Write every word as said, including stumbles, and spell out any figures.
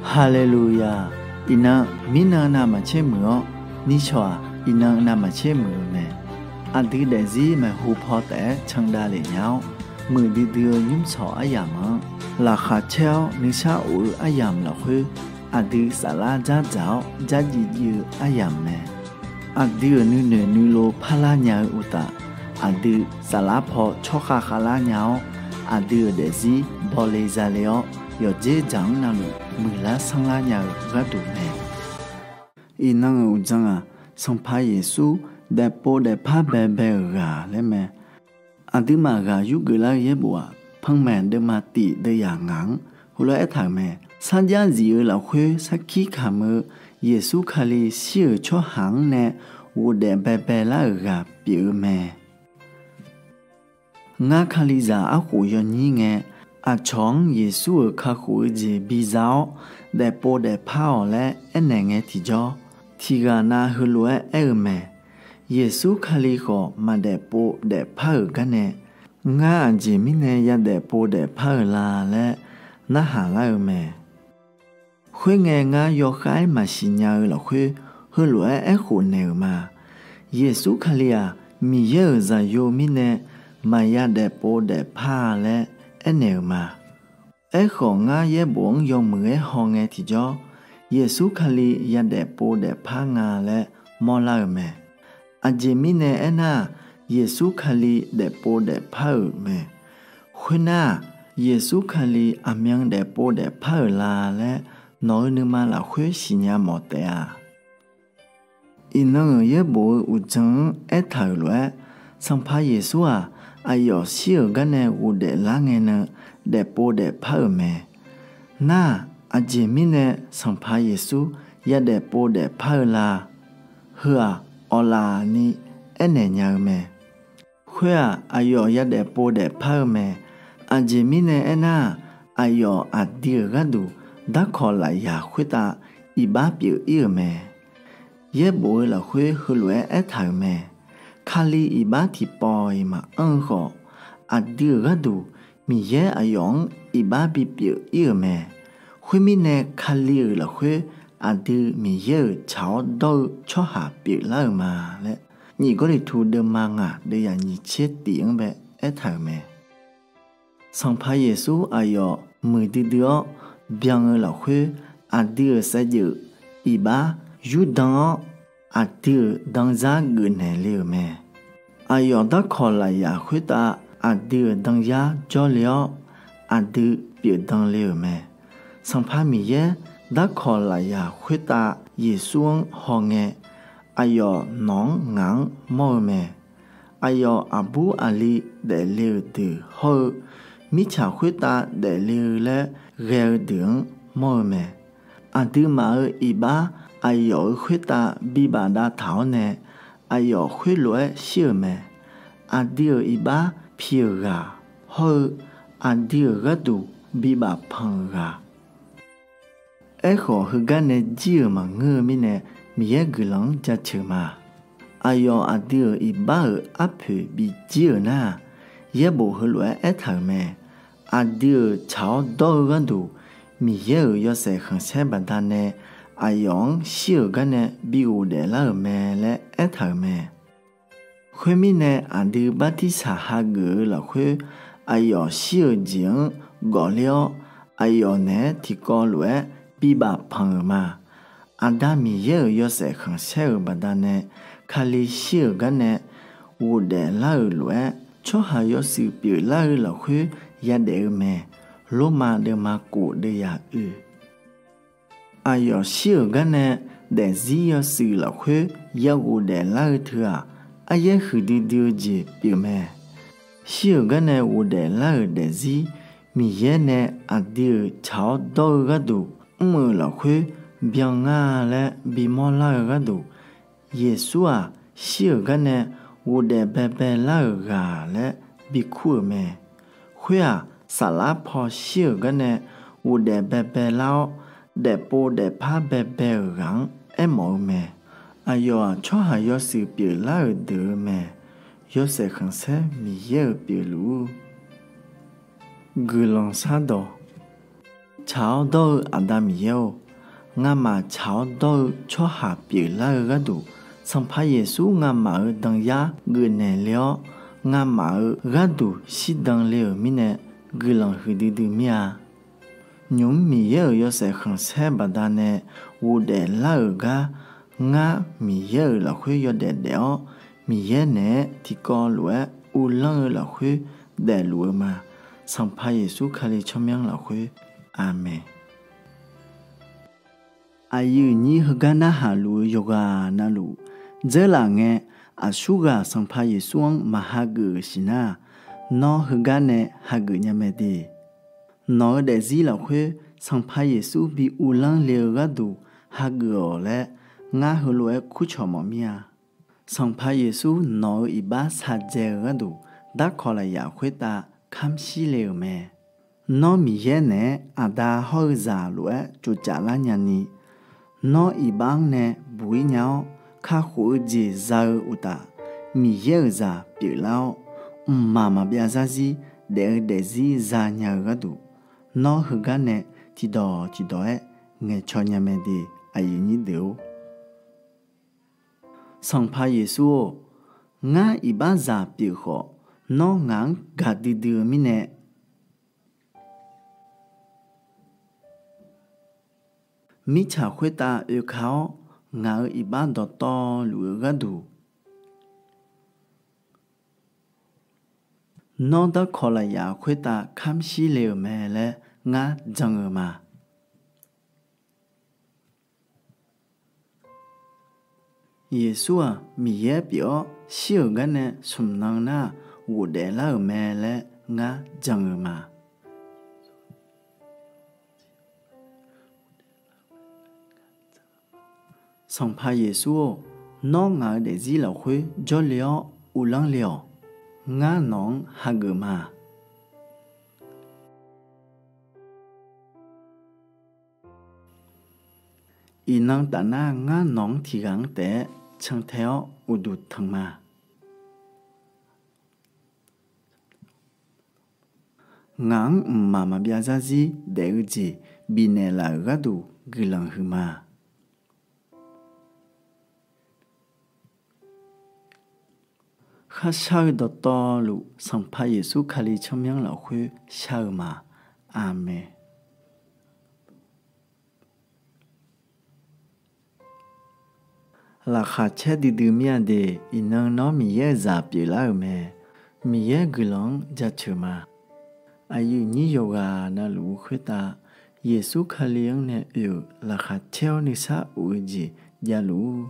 Haleluya! Iqnan, mirnan navmaqtser muiq-awr, nishawq-aq, iqnan navmaqtser muiq-eu mae. Aqdui daefzir maeqhu paw taef-aer candav lef nya-awr, muiqdui dui-eu nymrshawq aryamq-anr laqkhaq caer-awr nuisar of-eu aryamq lafkhoer, aqdui saflar dzardzaq-awr dzardziv dziv-eu aryamq mae. Aqdui-euq nuinoeq nuilov parlar nya-eu uqtaf, aqdui saflar paw tsawrkhav khavlar nya-awr, aqdui-euq daefzir bawle zale-awr, yawqdzer dzaq-anr navluf muiqlar sanrlar nya-eu gharduq mae. Iqnan-euq uqdzan-aq, Sanqpaq Yeqsur daefpov daefpar baebae-euq ghaq laer mae. Aqduimaf ghaq yurgeuf lar-eu yaerbof-aq, Panmaeq deuvma tif deuvyaq ngaq-anr heulof-aer aertaq-euq mae. Sarjax zif-eu lafkhoer sarkir kamq-eu Yeqsur Kali shir-euq tsawrhaq-anr nae ghofdaef baebae lar-euq ghaq pyeuf-eu mae. Ngar, kalizaq arkhof yawnyir ngae, aqcawq-anr Yeqsur-euq kakhof-eu jeq biza-awr, daefpov daefpar-awq laer aernaeq ngae tiqjawr, tiqghaq nav heulof-aer aer-eu mae. Yeqsur Kali khawf maqdaefpov daefpar-euq garnae, ngar aqjeq mirnae yadaefpov daefpar-euq la laer narhaq lar-eu mae. Khoerngae, ngar yawkhav-aer maqsiq nya-eu lafkhoer heulof-aer aerkhof naeq-euq ma. Yeqsur Kali-aq, Miqyaer-euq Zaqyo mirnae maqya daefpov daefpar-a laer aernaeq-euq ma. Aerkhawf, ngar yaerbof-anr yawmuiq-aer hawngae tiqjawr, Yeqsur Kali yadaefpov daefpar nga laer mawrlar-eu mae. Aqjeq mirnae aernar-aq, Yeqsur Kali daefpov daefpar-euq mae. Khoernar-aq, Yeqsur Kali aqmyan daefpov daefpar-euq la laer nawq-eu nuima lafkhoer siqnya mawf taef-a. Iqnan-euq yaerbof-eu uqdzan-anr aertaq-euq lof-aer, Sanqpaq Yeqsur-aq, aqyawf shir-euq garnae ghofdaef lar ngae nan daefpov daefpar-euq mae. Nar-aq, aqjeq mirnae Sanqpaq Yeqsur yadaefpov daefpar-eu la? Heu-aq, awqlaf ni aernaeq nya-eu mae. Khoer-aq, aqyawf yadaefpov daefpar-eu mae. Aqjeq mirnae aernar-aq, aqyawf aqdui-euq gharduq darkawq lafyaq khoertav iqbax pyeuf-ir-euq mae. Yaerbof-eu lafkhoer heulof-aer aertaq-euq mae. Kali iqbax tiqpawf-iq maqanr-eu khawf, aqdui-euq gharduq Miqyaer aqyawf-anr iqbax bipyeuf-ir-euq mae. Khoermirnae, Kali-euq lafkhoer aqdui Miqyaer-euq tsaq-awr dawr-eu tsawrhaq pyeuflar-euq ma laer, nyiq Gawrliqtu deuvma ngaq deuvyaq nyiq tser tif-anr bae aertaq-euq mae. Sanqpaq Yeqsur aqyawf muiqdui dui-awr byan-eu lafkhoer, aqdui-euq saevdzeuf iqbax yurdan-awr, aqdui-euq danzar geufnaeq le-euq mae. Aqyawf darkawq lafyaq khoertav aqdui-euq danyar jawrle-awr, aqdui pyeufdan le-euq mae. Sanqpaq Miqyaer darkawq lafyaq khoertav Yeqsur-anr hawngae, aqyawf nawq-anr ngaq-anr mawr-eu mae. Aqyawf aqbur aqli daefle-euq deuq hawr-eu, mirtsaq khoertav daefle-eu laer ghae-eu deuq-anr mawr-eu mae. Aqduimaf-euq iqbax aqyawf-euq khoertav bibaf dav taq-awr nae, aqyawf khoerlof-aer shir-euq mae. Aqdui-euq iqbax pi-euq ghaq hawr-eu, aqdui-euq gharduq bibaf panq-euq ghaq. Aerkhawf, heugar nae jir-euq maqngeur-eu mirnae, Miqyaer guiqlanq-anr jaceuq ma. Aqyawf aqdui-euq iqbax-euq arpoeq bijir-euq nar-aq, yaerbof heulof-aer aertaq-euq mae. Aqdui-euq tsaq-awr dawr-eu gharduq, Miqyaer-euq yawshaef khanqsaer baqdanae aqyawf-anr shir-euq garnae bi ghofdaef lar-euq mae laer aertaq-euq mae. Khoermirnae, aqdui bartirsaq hageuf-eu lafkhoer, aqyawf shir-euq jeq-anr gawfler-awr, aqyawf naeq-aer tiqkawv lof-aer bibaf panq-euq ma. Aqda Miqyaer-euq yawshaef khanqsaer-euq baqdanae, Kali shir-euq garnae ghofdaef lar-euq lof-aer, tsawrhaq yawshuif pyeuflar-eu lafkhoer yadaef-eu mae. Lormav deuvma kof deuvyaq oe. Aqyawf shir-euq garnae daefzir yawshuif lafkhoer ya ghofdaef lar-eu teu-aq, aryaer huiqdui dui-eu jeq pyeufmae. Shir-euq garnae ghofdaef lar-euq daefzir, Miqyaer nae aqdui-euq tsaq-awr dawr-eu gharduq mr-euq lafkhoer byan ngar laer bimawr lar-eu gharduq, Yeqsur-aq, shir-euq garnae ghofdaef baebae lar-euq ghaq laer bikur-euq mae. Khoer-aq, saflar paw shir-euq garnae ghofdaef baebae lar-awr, daefpov daefpar baebae-euq ghaq-anr aermawf-eu mae. Aqyawf-aq, tsawrhaq yawshuif pyeuflar-euq deuq-eu mae. Yawshaef khanqsaer Miqyaer-euq pyeufluf-ur. Guiqlanq shardawq. Tsaq-awr dawr-eu Aqda Miqyaer-or, ngamaf tsaq-awr dawr-eu tsawrhaq pyeuflar-eu gharduq, Sanqpaq Yeqsur ngamaf-euq danyar geufnaeq le-awr, ngamaf-euq gharduq shirdan le-euq mirnae guiqlanq huiqdui dui mir-a. Nymq-mr Miqyaer-euq yawshaef khanqsaer baqdanae ghofdaef lar-euq gar, ngar Miqyaer-euq lafkhoer yawdaef daef-awr, Miqyaer naeq-aer tiqkawv lof-aer uvlanr-eu lafkhoer daefluf-eu ma. Sanqpaq Yeqsur Kali tsawrmyanr lafkhoer, Aqmeq. Aqyuif nyir heugar narhaq luf-eu yawqghaq navluf dzeurlaf ngae, aqsurghaq Sanqpaq Yeqsur-anr maq hageuf-euq siqnar-aq, nawr heugar nae hageuf nya mae de. Nawq-eu daefzir lafkhoer Sanqpaq Yeqsur bi uvlanr le-eu gharduq hageuf-awq laer, ngar heulof-aer kurcawq mawf mir-a. Sanqpaq Yeqsur nawq-eu iqbax shaqdzae-eu gharduq darkawq lafyaq khoertav kamr shir le-euq mae. Nawr Miqyaer naeq-aer Aqda hawr-eu zaq lof-aer tsovcaf lar nyani, nawr iqbax-anr nae buq-ir nya-awr, kakhof-eu jeq za-eu uqtaf, Miqyaer-euq zaq pyeuflar-awr, mqmaq maqbyav zarzir daef-eu daefzir za nya-eu gharduq, nawr heugar nae tiqdawq tiqdawq-aer ngaeqcaw nya mae de. Aqyuif nyir deuq-or, Sanqpaq Yeqsur-or, ngar iqbaxzaq pyeuf khawf, nawr ngaq-anr gaqdui dui-eu mirnae, mirtsaq khoertav oeka-awr, ngaq-euq iqbax dawqtawvluf-eu gharduq, nawr darkawq lafyaq khoertav kamr shir le-euq mae laer ngar jan-eu ma. Yeqsur-aq Miqyaer pyeuf-awr shir-euq garnae smq nan nar-aq ghofdaef lar-euq mae laer ngar jan-eu ma. Sanqpaq Yeqsur-or, nawr ngaq-eu daefzir lafkhoer jawrle-awr uvlanr le-awq. Ngar nawq-anr hageuf ma. Iqnan tafnar ngar nawq-anr tiqghaq-anr taef-aer cantae-awr uqduq tanq ma. Ngaq-anr mqmaq maqbyav zarzir daef-eu jeq bifnaeq laf-euq gharduq guiqlanq huiqma. Kharshar-eu dawqtawvluf Sanqpaq Yeqsur Kali tsawrmyanr lafkhoer shar-eu ma. Aqmeq. Laqkhaq caer duidui mir-a de. Iqnan nawr Miqyaer-euq zaq pyeuflar-euq mae. Miqyaer guiqlanq-anr jaceuq ma. Aqyuif nyir yawqghaq navluf-eu khoertav, Yeqsur Kali-anr nae oe-euq laqkhaq caer-awr nuisar of-eu jeq javluf-ur.